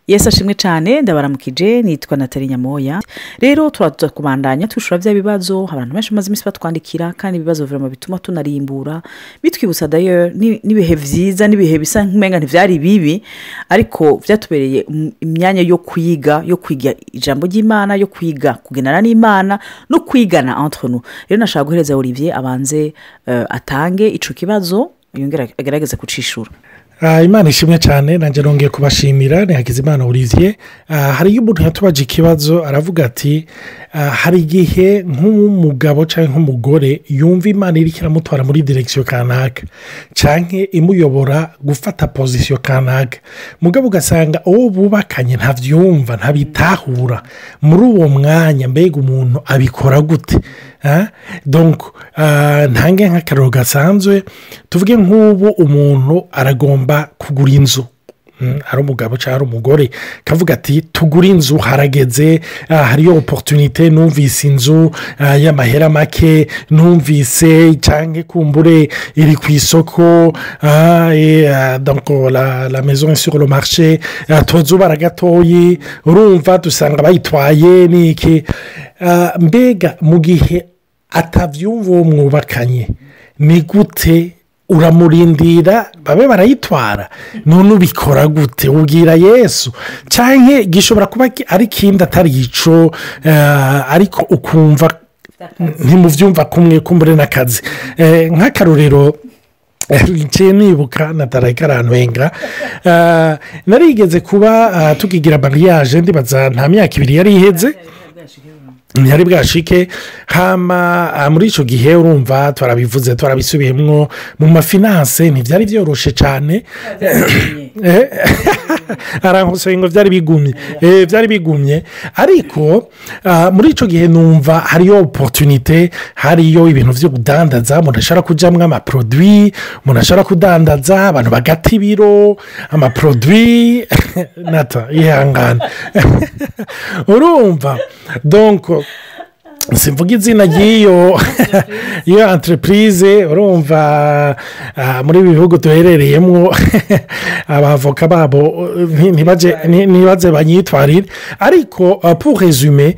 Yesu ashimwe cyane. Ndabaramukije, nitwa Nathalie Nyamoya. Rero turaza kubandanya twishura bya bibazo abantu benshi bamaze iminsi batwandikira, kandi ibibazo vraiment bituma tunarimbura, bitwibutsa d'ailleurs n'ibihe vyiza n'ibihe bisa nk'umenga ntivyari bibi, ariko vyatubereye imyanya yo kwiga ijambo ry'Imana, yo kwiga kugendana n'Imana no kwigana entre nous. Rero nashaka guhereza Olivier abanze atange ico kibazo, yongera agerageze kucishura. Imana ishimwe cyane. Nanjye nongeye kubashimira. Ni Hakizimana Olivier. Hariyo umuntu yatubaje ikibazo, aravuga ati hari igihe nk'umugabo cyangwa nk'umugore yumva Imana iri iramutwara muri direction kanaka cyangwa imuyobora gufata position kanaka, mugabo ugasanga uwo bubakanye ntabyumva, ntabitahura. Muri uwo mwanya mbega umuntu abikora gute? Donc ntange nk'akararo gasanzwe. Tuvuge nk'ubu umuntu aragomba kugura inzu, ari umugabo cyangwa ari umugore, kavuga ati: "Tugure inzu, harageze, hariyo opportunité, numvise inzu y'amahera make numvise, cyangwa kumbure iri ku isoko, donc la maison est sur le marché, tuzubara gatoyi, urumva dusanga bayitwaye niki." Mbega mu gihe atabyumva uwo mwubakanye, ni gute? Uramurindira babe barayitwara? None ubikora gute? Ubwira Yesu, cyangwa gishobora kuba ari ikindi atari ico, ariko ukumva ntimubyumva kumwe, kumbure n'akazi. Nk'akarorero nciye nibuka, natarayika arantwenga, narigeze kuba tukigira mariage, ndibaza nta myaka 2 yari iheze, ntiyari bwashike. Hama muri icyo gihe, urumva twarabivuze, twarabisubiyemo, mu ma finances ntibyari byoroshye cyane. Arankoseye ngo byari bigumye. Byari bigumye, ariko muri icyo gihe numva hariyo opportunité, hariyo ibintu byo kudandaza, umuntu ashobora kujyamo ama produits, umuntu ashobora kudandaza, abantu bagata ibiro, ama produits. Nata ihangana, urumva. Donc simvuga izina ry'iyo iyo entreprise, urumva muri ibi bihugu duherereyemo abavoka babo ntibaze banyitwarire. Ariko pour résumer,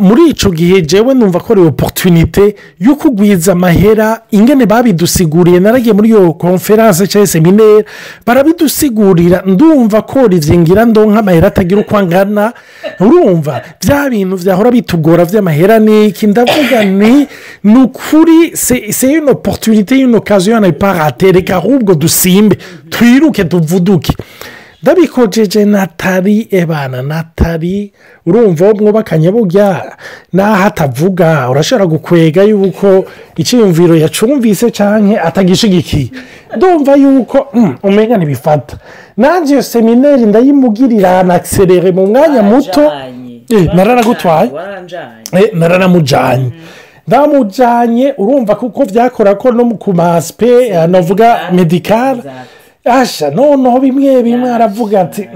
muri icyo gihe jewe numva ko ari opportunité yo kugwiza amahera. Ingene babidusiguriye, naragiye muri iyo conférence cyangwa séminaire, barabidusigurira, ndumva ko ngira ndonka amahera atagira uko angana. Urumva bya bintu byahora bitugora by'amahera ni iki? Ndavuga ni ukuri, c'est une opportunité, une occasion à ne pas rater, reka ahubwo dusimbe, twiruke, tuvuduke. Ndabikojeje Natali, ebana Natali, urumva uwo mwubakanye burya naho atavuga urashobora gukwega yuko icyiyumviro yacumvise cyangwa atagishigikiye. Ndumva yuko umenya ntibifata. Nanjye iyo séminaire ndayimugirira en accéléré mu mwanya muto. Naranagutwaye, naranamujyanye, ndamujyanye. Urumva kuko byakora ko no ku ma aspects navuga médical asha. Noneho bimwe bimwe aravuga ati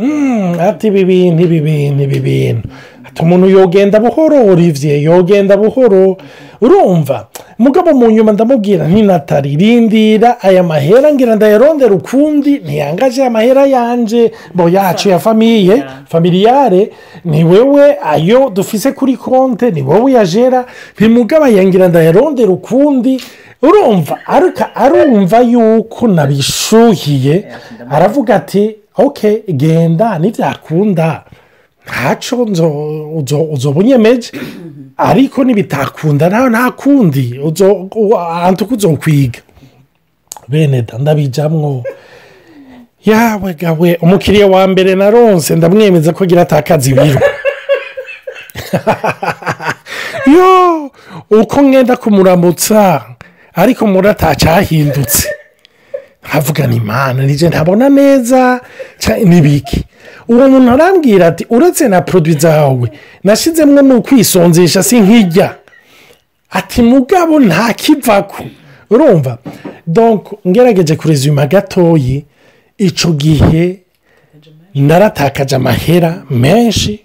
ati ibi bintu, ibi bintu, ibi bintu, ati umuntu yogenda buhoro, Olivier, yogenda buhoro. Urumva, mugabo mu nyuma ndamubwira nti: "Natali, rindira, aya mahera ngira ndayarondera ukundi, ntiyangaje amahera yanje bo yacu ya famille familiale, ni wewe ayo dufise kuri compte, ni wowe uyajera, ntimugabo ngira ndayarondera ukundi." Urumva, ariko arumva yuko nabishuhiye, aravuga ati: "OK, genda, ntibyakunda ntaco uzoba unyemeje, ariko nibitakunda nawe nta kundi, antuko uzokwiga." Bene da, ndabijamwo, yawe gawe, umukiriya wa mbere naronse ndamwemeza ko agira atakaza ibiro. Yo uko ngenda kumuramutsa, ariko muri atacyahindutse, nkavuga ni Imana nije ntabona neza n'ibiki. Uwo muntu arambwira ati: "Uretse na produits zawe nashyizemo ni ukwisonzesha, si nkijya." Ati: "Mugabo nta kivako." Urumva, donc ngerageje kurezuma gatoyi, icyo gihe naratakaje amahera menshi.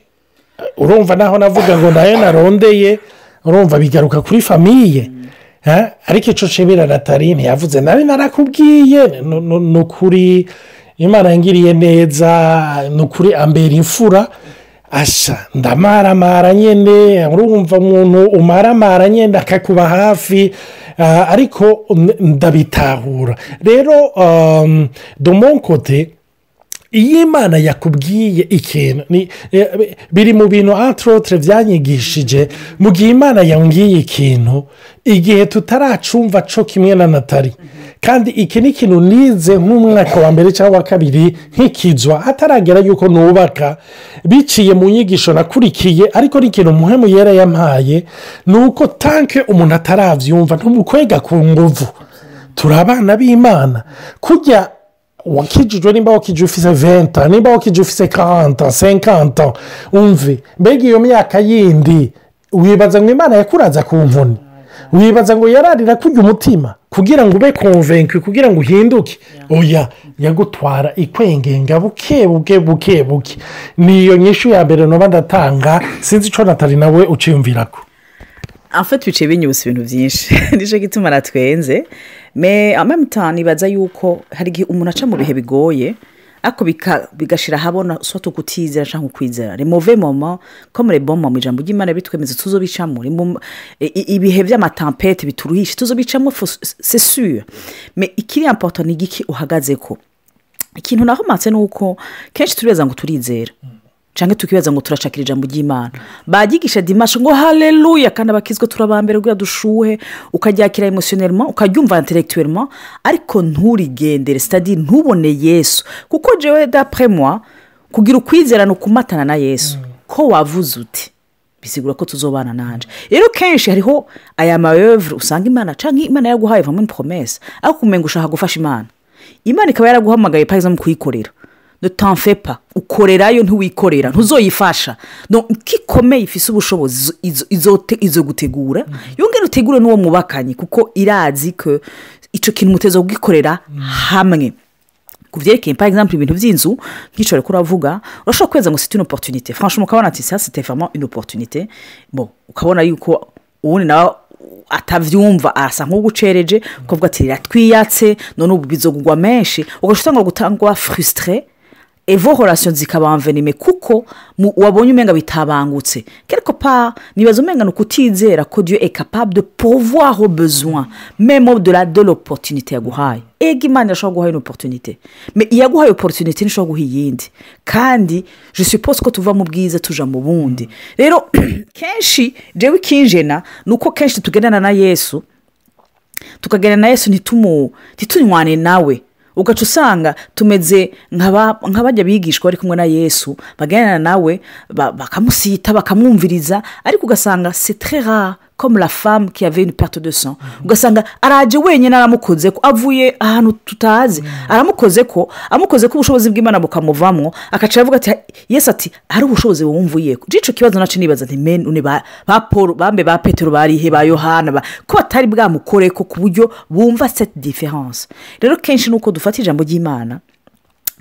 Urumva naho navuga ngo nayo narondeye, urumva bigaruka kuri famille. Ariko icyo nshimira Natali, ntiyavuze nari narakubwiye. Ni ukuri. Imana yangiriye neza, ni ukuri, ambera imfura. Asha, ndamaramara nyine. Urumva, umuntu umaramara nyine akakuba hafi, ariko ndabitahura rero. De mon côté, iyo Imana yakubwiye ikintu, biri mu bintu entre autres byanyigishije. Mu gihe Imana yambwiye ikintu, igihe tutaracumva co kimwe na Natali, kandi iki ni ikintu nize nk'umwaka wa mbere cyangwa wa kabiri nkikizwa, hataragera yuko nubaka, biciye mu nyigisho nakurikiye, ariko ni ikintu Muhemu Yera yampaye, ni uko tant que umuntu atarabyumva, ntumukwega ku nguvu. Turi abana b'Imana. Kujya wakijijwe, nimba wakijije ufise 20, nimba wakijije ufise 40, 50, umve mbega iyo myaka yindi, wibaza ngo Imana yakuraza ku nkoni? Wibaza ngo yararira kurya umutima kugira ngo ube convaincu, kugira ngo uhinduke? Oya, yagutwara ikwengenga buke buke buke buke. Niyo nyishu ya mbere noba ndatanga. Sinzi icyo Natali nawe uciyumvirako. En fait, biciye binyibutsa ibintu byinshi, nicyo gituma natwenze. Mais en même temps, nibaza yuko hari igihe umuntu aca mu bihe bigoye, ariko bigashira ahabona soit ukutizera cyangwa ukwizera. Les mauvais moments comme les bons moments, ijambo ry'Imana bitwemeza, tuzobicamo. Ibihe by'ama tempêtes bituruhisha, tuzobicamo, c'est sûr. Mais ikiri important ni igiki uhagazeko. Ikintu nahomatse ni uko kenshi turibaza ngo turizera, cyangwa tukibaza ngo turashakira ijambo ry'Imana, bagigisha dimanche ngo haleluya, kandi abakizwa turabambere kugira dushuhe, ukaryakira émotionnellement, ukaryumva intellectuellement, ariko nturigendere, c'est-à-dire ntubone Yesu. Kuko jewe, d'après moi, kugira ukwizera ni ukumatana na Yesu. Ko wavuze uti bisigura ko tuzobana nanje. Rero kenshi hariho aya ma œuvres usanga Imana, cyangwa Imana yaraguhaye vraiment une promesse, ariko umenga ushaka gufasha Imana. Imana ikaba yaraguhamagaye, par exemple, kuyikorera. Ne t'en fais pas, ukorerayo, ntiwikorera, ntuzoyifasha. Donc kikomeye, ifise ubushobozi, izo gutegura, yongera utegure n'uwo mubakanye, kuko irazi ko ico kintu muteza kugikorera hamwe. Ku vyerekeye, par exemple, ibintu vy'inzu nk'ico ariko uravuga, urashobora kweza ngo c'est une opportunité. Franchement, ukabona ati ça, c'était vraiment une opportunité. Bon, ukabona yuko uwundi nawe atavyumva, arasa nk'ugucereje, ukavuga ati riratwiyatse, none ubu bizogugwa menshi, ugaca utangura gutangwa frustré et vos relations zikaba envenimées, kuko wabonye umenga bitabangutse. Quelque part, nibaza umenga ni ukutizera ko Dieu est capable de pourvoir aux besoins même au-delà de l'opportunité yaguhaye. Ega, Imana irashobora guha une opportunité, mais iyaguhaye opportunité ntishobora guha iyindi. Kandi je suppose ko tuva mu bwiza tuja mu bundi. Rero kenshi jewe ikinjena ni uko kenshi tugendana na Yesu, tukagendana na Yesu, ntitunywane nawe. Ugaca usanga tumeze nk'abajya bigishwa bari kumwe na Yesu, bagendana nawe, bakamusita, bakamwumviriza, ariko ugasanga c'est très rare, comme la femme qui avait une perte de sang. Ugasanga araje wenyine, aramukoze ko, avuye ahantu tutazi, aramukoze ko, amukoze ko, ubushobozi bw'Imana bukamuvamwo, akaca avuga ati, Yesu ati hari ubushobozi wumvuye ko. Ico kibazo naco nibaza nti men une ba Paul bambe, ba Petero barihe, ba Yohana ko batari bwamukore ko ku buryo bumva cette différence? Rero kenshi nuko dufata ijambo ry'Imana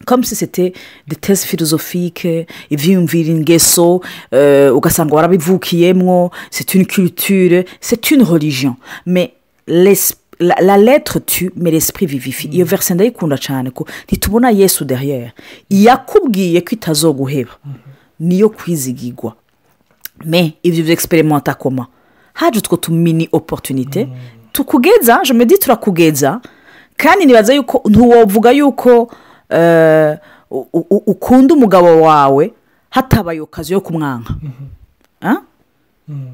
comme si c'était des thèses philosophiques, ivyiyumvira, ingeso, ugasanga warabivukiyemwo, c'est une culture, c'est une religion. Mais la lettre tue, mais l'esprit vivifie. Iyo verset ndayikunda cyane, ko ntitubona Yesu derrière. Yakubwiye ko itazoguheba, niyo kwizigirwa. Mais ivyo vyexperimenta comment? Haje utwo tu mini opportunité tukugeza, je me dis turakugeza. Kandi nibaza yuko ntiwovuga yuko ukunda umugabo wawe hatabaye occasion yo kumwanka. Hein?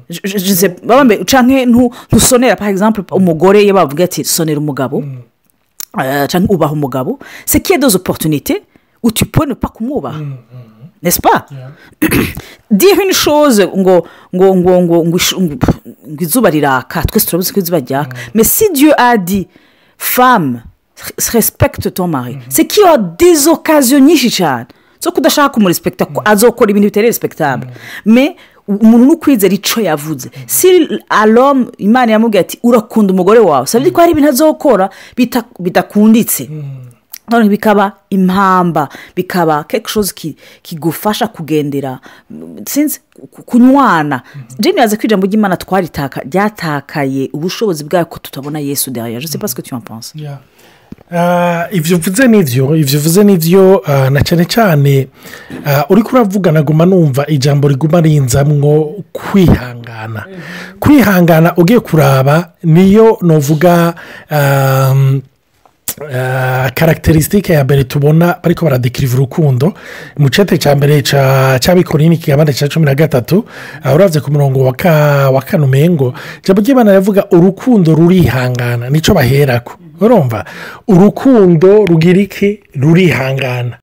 Je sais, baba canke ntusonera, par exemple, umugore iyo bavuga ati sonera umugabo, canke ubaha umugabo, c'est qu'il y a des opportunités où tu peux ne pas kumwubaha, n'est-ce pas? Dire une chose ngo izuba riraka, twese turabizi ko izuba ryaka. Mais si Dieu a dit femme, respecte ton mari, c'est qu'il y a des occasions nyinshi cyane zo kudashaka kumurespekta, ko azokora ibintu bitari respectable. Mais umuntu n'ukwizera ico yavuze. Si à l'homme Imana yamubwiye ati urakunda umugore wawe, ça veut dire ko hari ibintu azokora bidakunditse. None bikaba impamba, bikaba quelque chose kigufasha kugendera, sinzi, kunywana. Je nibaza ko ijambo ry'Imana twaritaka, ryatakaye ubushobozi bwayo, ko tutabona Yesu derrière. Je sais pas ce que tu en penses. Yeah. Ibyo uvuze nibyo, na cyane cyane uri kuravuga, naguma numva ijambo riguma rinzamwo kwihangana. Kwihangana, ugiye kuraba, niyo nuvuga caractéristique ya mbere tubona bariko baradekiriva urukundo mu cete cya mbere cy'Abikorinti, ikigabane cya 13, uravye ku murongo wa kane, umengo ijambo ry'Imana riravuga urukundo rurihangana. Nico baherako. Urumva, urukundo rugira iki? Rurihangana.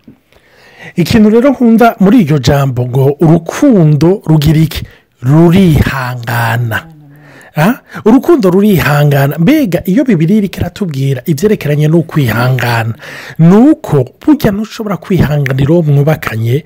Ikintu rero nkunda muri iryo jambo ngo urukundo rugira iki? Rurihangana. Urukundo rurihangana. Mbega iyo Bibiliya iriko iratubwira ibyerekeranye n'ukwihangana, ni uko burya ntushobora kwihanganira uwo mwubakanye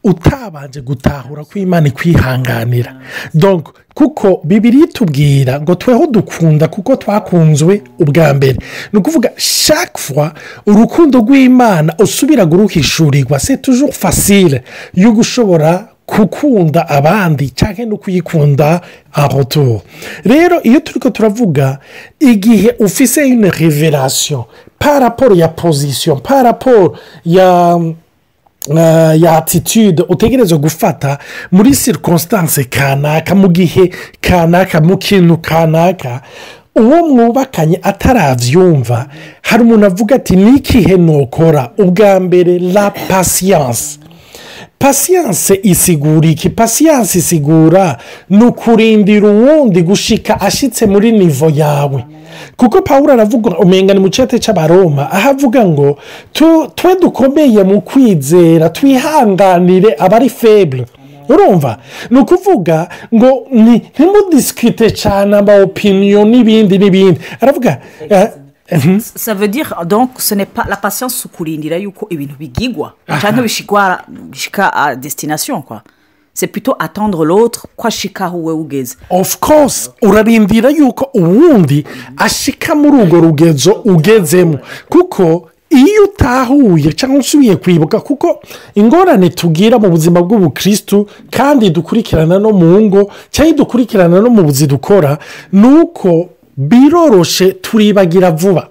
utabanje gutahura ko Imana ikwihanganira. Donc kuko Bibiliya itubwira ngo tweho dukunda kuko twakunzwe ubwa mbere. Ni ukuvuga, chaque fois urukundo rw'Imana usubira guruhishurirwa, c'est toujours facile yo gushobora gukunda abandi cyangwa no kuyikunda en retour. Rero iyo turi ko turavuga, igihe ufise une révélation par rapport ya position, par rapport ya attitude utegerezwa gufata muri circonstance kanaka, mu gihe kanaka, mu kintu kanaka, uwo mwubakanye atarabyumva, hari umuntu avuga ati: "N'ikihe nukora?" Ubwa mbere, la patience. Patience isigura iki? Patience isigura ni ukurindira uwundi gushika ashitse muri niveau yawe, kuko Paul aravuga, umenga ni mu cete cy'Abaroma, aho avuga ngo twe dukomeye mu kwizera twihanganire abari faibles. Urumva, ni ukuvuga ngo ntimudisikite cyane ama opinions n'ibindi n'ibindi, aravuga. Ça veut dire donc ce n'est pas la patience kurindira yuko ibintu bigigwa cyangwa bishigwa bishika à destination, quoi. C'est plutôt attendre l'autre ko ashika aho wowe ugeze. Of course, urarindira yuko uwundi ashika muri urwo rugezo ugezemo, kuko iyo utahuye cyangwa usubiye kwibuka, kuko ingorane tugira mu buzima bw'ubukirisitu kandi dukurikirana no mu ngo cyangwa dukurikirana no mu buzi dukora, ni uko biroroshe turibagira vuba,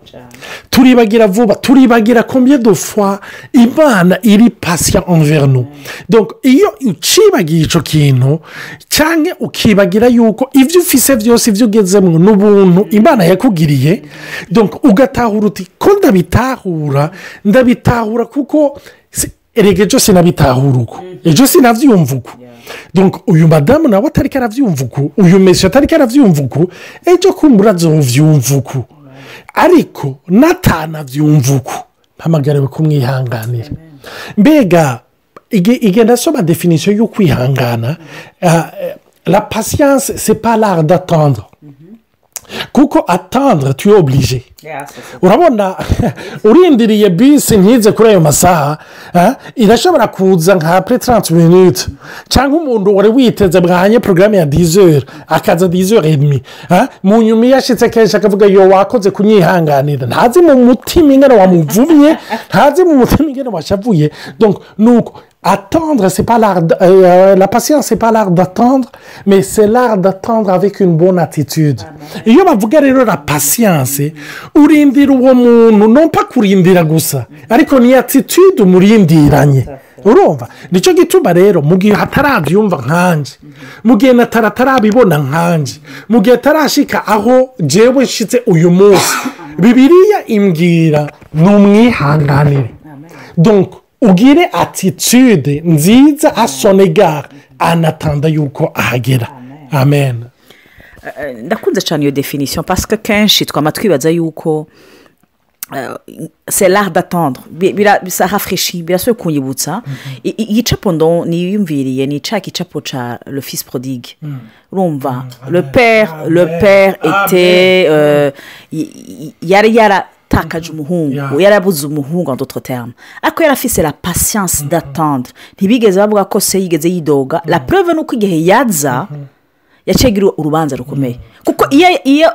turibagira vuba, turibagira combien de fois Imana iri patient envers nous. Donc iyo ucibagiye icyo kintu, cyangwa ukibagira yuko ibyo ufise byose, ibyo ugezemo, n'ubuntu Imana yakugiriye, donc ugatahura uti: "Ko ndabitahura, ndabitahura kuko erega ejo sinabitahura uko, ejo sinabyumva uko." Donc uyu madamu nawe atari arabyumva uku, uyu monsieur atari arabyumva uku, ejo kumbura azovyumva uku, ariko natanabyumva uku, mpamagariwe kumwihanganira. Mbega igenda asoma définition yo kwihangana: la patience, c'est pas l'art d'attendre, kuko attendre, tu es obligé. Urabona, urindiriye bisi ntize kuri ayo masaha, irashobora kuza nka après 30 minutes, cyangwa umuntu wari witeze bwahanye porogaramu ya 10h akaza 10h30, mu nyuma iyo ashyitse kenshi akavuga: "Yo, wakoze kunyihanganira." Ntazi mu mutima ingana wamuvumye, ntazi mu mutima ingana washavuye. Donc nuko attendre, c'est pas l'art, la patience, c'est pas l'art d'attendre, mais c'est l'art d'attendre avec une bonne attitude. Iyo bavuga rero la patience, urindira uwo muntu, non pas kurindira gusa, ariko ni attitude umurindiranye. Urumva, nicyo gituma rero mu gihe hatarabyumva nkanjye, mu gihe atarabibona nkanjye, mu gihe atarashika aho jewe nshitse uyu munsi, Bibiliya imbwira ni umwihanganire. Donc ugire attitude nziza à son égard en attendant yuko ahagera. Amen. Ndakunze cyane iyo définition, parce que kenshi twama twibaza yuko c'est l'art d'attendre. Bisa rafraîchit, birasubiye kunyibutsa igicapo niyumviriye, ni cya gicapo ca le fils prodigue. Urumva, le père était yari yaratakaje umuhungu, yarabuze umuhungu en d'autres termes, ariko yari afise la patience d'attendre. Ntibigeze bavuga ko se yigeze yidoga. La preuve ni uko igihe yaza Yaciye agira urubanza rukomeye, kuko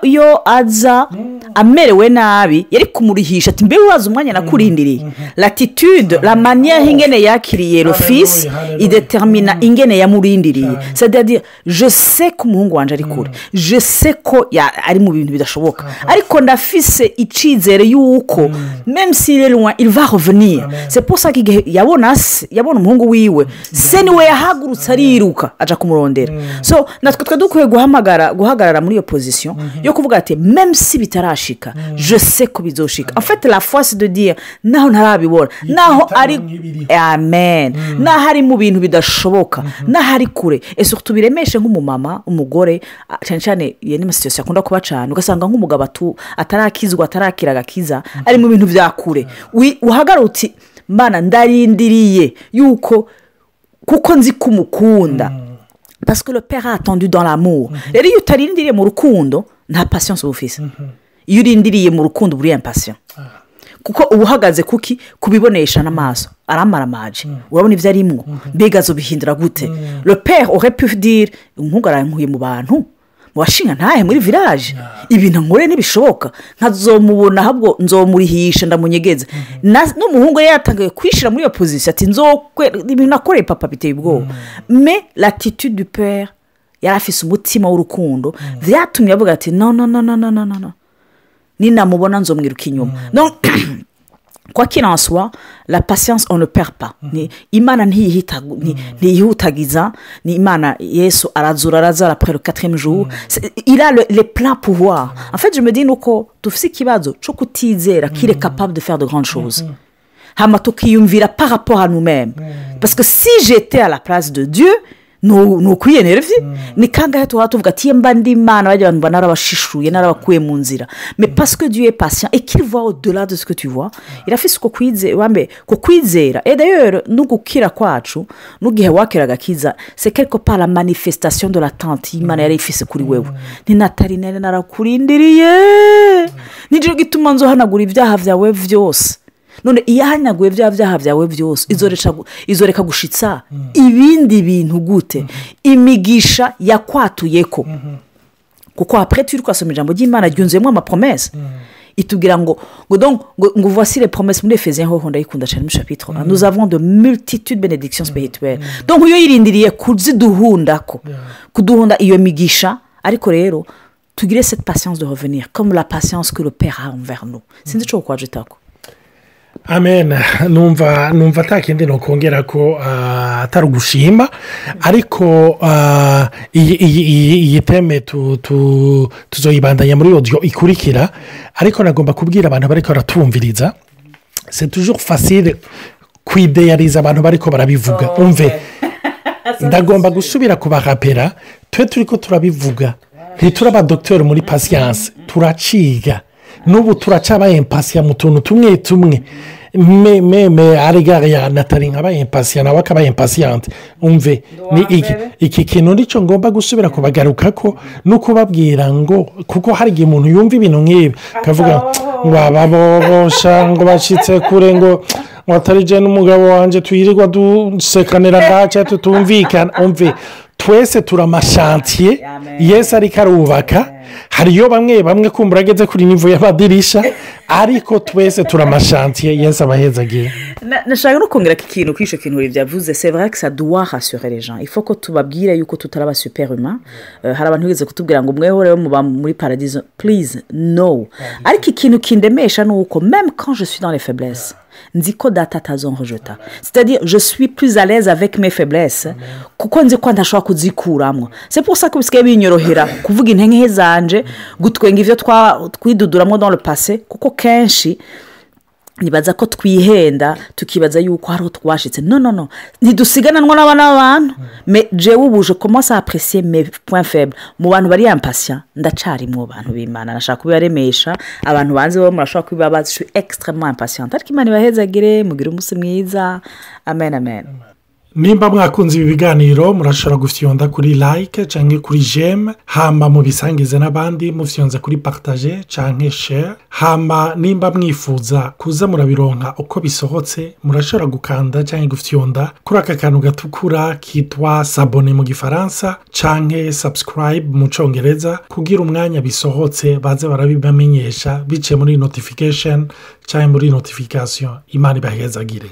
iyo aza amerewe nabi yari kumurihisha ati: "Mbe uraza umwanya nakurindiriye?" L'attitude, la manière ingene yakiriye le fils idétermina ingene yamurindiriye. C'est-à-dire, je sais ko umuhungu wanjye ari kure, je sais ko ari mu bintu bidashoboka, ariko ndafise icizere yuko même s'il est loin, il va revenir. C'est pour ça que igihe yabona se, yabona umuhungu wiwe, se niwe yahagurutse ariruka aja kumurondera. So natwe twe dukwiye guhamagara, guhagarara muri iyo position yo kuvuga ati: "Même si bitarashika, je sais ko bizoshika." En fait, la foi, c'est de dire naho ntarabibona, naho ari nk'ibiriho. Amen. Naho ari mu bintu bidashoboka, naho ari kure, et surtout biremeshe nk'umumama, umugore, cyane cyane iyo ni ama situations akunda kuba cyane, ugasanga nk'umugabo atarakizwa, atarakira agakiza, ari mu bintu bya kure. Uhagarara uti: "Mbana ndarindiriye yuko kuko nzi ko umukunda," parce que le père a attendu dans l'amour. Rero iyo utarindiriye mu rukundo, nta patience uba ufise. Iyo urindiriye mu rukundo, uba uri impatient, kuko uba uhagaze kuki kubibonesha n'amaso, aramaramaje, urabona ibyo arimwo, mbega azobihindura gute? Le père aurait pu dire: "Umuhungu arankuye mu bantu, mu bashinga ntahe muri village, ibintu nkore ntibishoboka, nkazomubona, ahubwo nzomurihisha, ndamunyegeze." N'umuhungu yari yatangiye kwishyira muri iyo position ati: "Nzokwe ibintu nakoreye papa biteye ubwoba." Mais l'attitude du père, yari afise umutima w'urukundo, byatumye avuga ati: "No, no, no, no, no, no, no, no, ninamubona nzomwiruka inyuma." Donc, quoi qu'il en soit, la patience, on ne perd pas. Ni Imana ntiyihutagiza, ni Imana. Yesu arazura araza après le quatrième jour. Il a les pleins pouvoirs. En fait, je me dis nuko dufise ikibazo cyo kutizera qu'il est capable de faire de grandes choses, hama tukiyumvira par rapport à nous-mêmes, parce que si j'étais à la place de Dieu, ni ukwiyenervi. Ni kangahe tuba tuvuga ati: "Mba ndi Imana, bajya abantu narabashishuye, narabakuye mu nzira?" Mais parce que Dieu est patient et qu'il voit au-delà de ce que tu vois, irafise uko kwizera wambe ku kwizera. Et d'ailleurs, n'ugukira kwacu, n'ugihe wakira agakiza, c'est quelque part la manifestation de l'attente y'Imana yari ifise kuri wewe. Ni natari nari narakurindiriye, nicyo gituma nzohanagura ibyaha byawe byose. None iyo ahanaguye bya byaha byawe byose, izoreka gushitsa ibindi bintu gute? Imigisha yakwatuye ko, kuko après turi kwasoma ijambo ry'Imana ryunzemo ama promesses, itubwira ngo donc ngo voici les promesses muri Éphésiens. Hoho ndayikunda cyane, muri chapitre 1: "Nous avons de multitudes bénédictions spirituelles." Donc iyo yirindiriye kuziduhundako, kuduhunda iyo migisha. Ariko rero tugire cette patience de revenir, comme la patience que le père a envers nous. Sinzi icyo kwajitako. Amen. Numva atakindi nokongera ko atari ugushima, ariko iyi thème tuzoyibandanya muri audio ikurikira. Ariko nagomba kubwira abantu bariko baratumviriza, c'est toujours facile kwidéaliza abantu bariko barabivuga. Umve, ndagomba gusubira kubarapera: twe turi ko turabivuga, ntituraba docteur muri patience, turaciga. N'ubu turacaba impatients mu tuntu tumwe tumwe, même à l'égard ya Natali nkaba impatient, nawe akaba impatiente. Umve, ni iki kintu nicyo ngomba gusubira kubagaruka ko no kubabwira ngo kuko hari igihe umuntu yumva ibintu nk'ibi akavuga ngo aba bobosha ngo bashyitse kure, ngo atari jye n'umugabo wanjye twirirwa dusekanira ngaca tutumvikana. Umve, twese turi ama chantiers Yesu ariko arubaka. Hariyo bamwe bamwe kumbura ageze kuri niveau y'amadirisha, ariko twese turi ama chantiers Yesu abahezagiye. Nashaka no kongera ikintu kuri icyo kintu byavuze. C'est vrai que ça doit rassurer les gens. Il faut ko tubabwira yuko tutari aba super-humains. Hari abantu bigeze kutubwira ngo mweho rero muba muri paradiso. Please, no. Ariko ikintu kindemesha ni uko même quand je suis dans les faiblesses, nzi ko Data atazonrejeta. C'est-à-dire, je suis plus à l'aise avec mes faiblesses, kuko nzi ko ntashobora kuzikuramo. C'est pour ça ko bisigaye binyorohera kuvuga intege zanje, gutwenga ibyo twiduduramo dans le passé, kuko kenshi nibaza ko twihenda, tukibaza yuko hari aho twashitse. No, no, no, ntidusigananwa n'abana b'abantu. Mais jewe ubu je commence à apprécier mes points faibles. Mu bantu bari impatients, ndacarimwo. Bantu b'Imana, nashaka kubibaremesha. Abantu banze bo murashobora kubibabaza, je suis extrêmement impatiente. Ariko Imana ibahezagire, mugire umunsi mwiza. Amen, amen. Nimba mwakunze ibi biganiro, murashobora gufyonda kuri like cyangwa kuri j'aime, hama mubisangize n'abandi mufyonze kuri partager cyangwa share. Hama nimba mwifuza kuza murabironka uko bisohotse, murashobora gukanda cyangwa gufyonda kuri aka kantu gatukura kitwa s'abonner mu Gifaransa cyangwa subscribe mu Cyongereza, kugira umwanya bisohotse baze barabibamenyesha biciye muri notification cyangwa muri notification. Imana ibahezagire.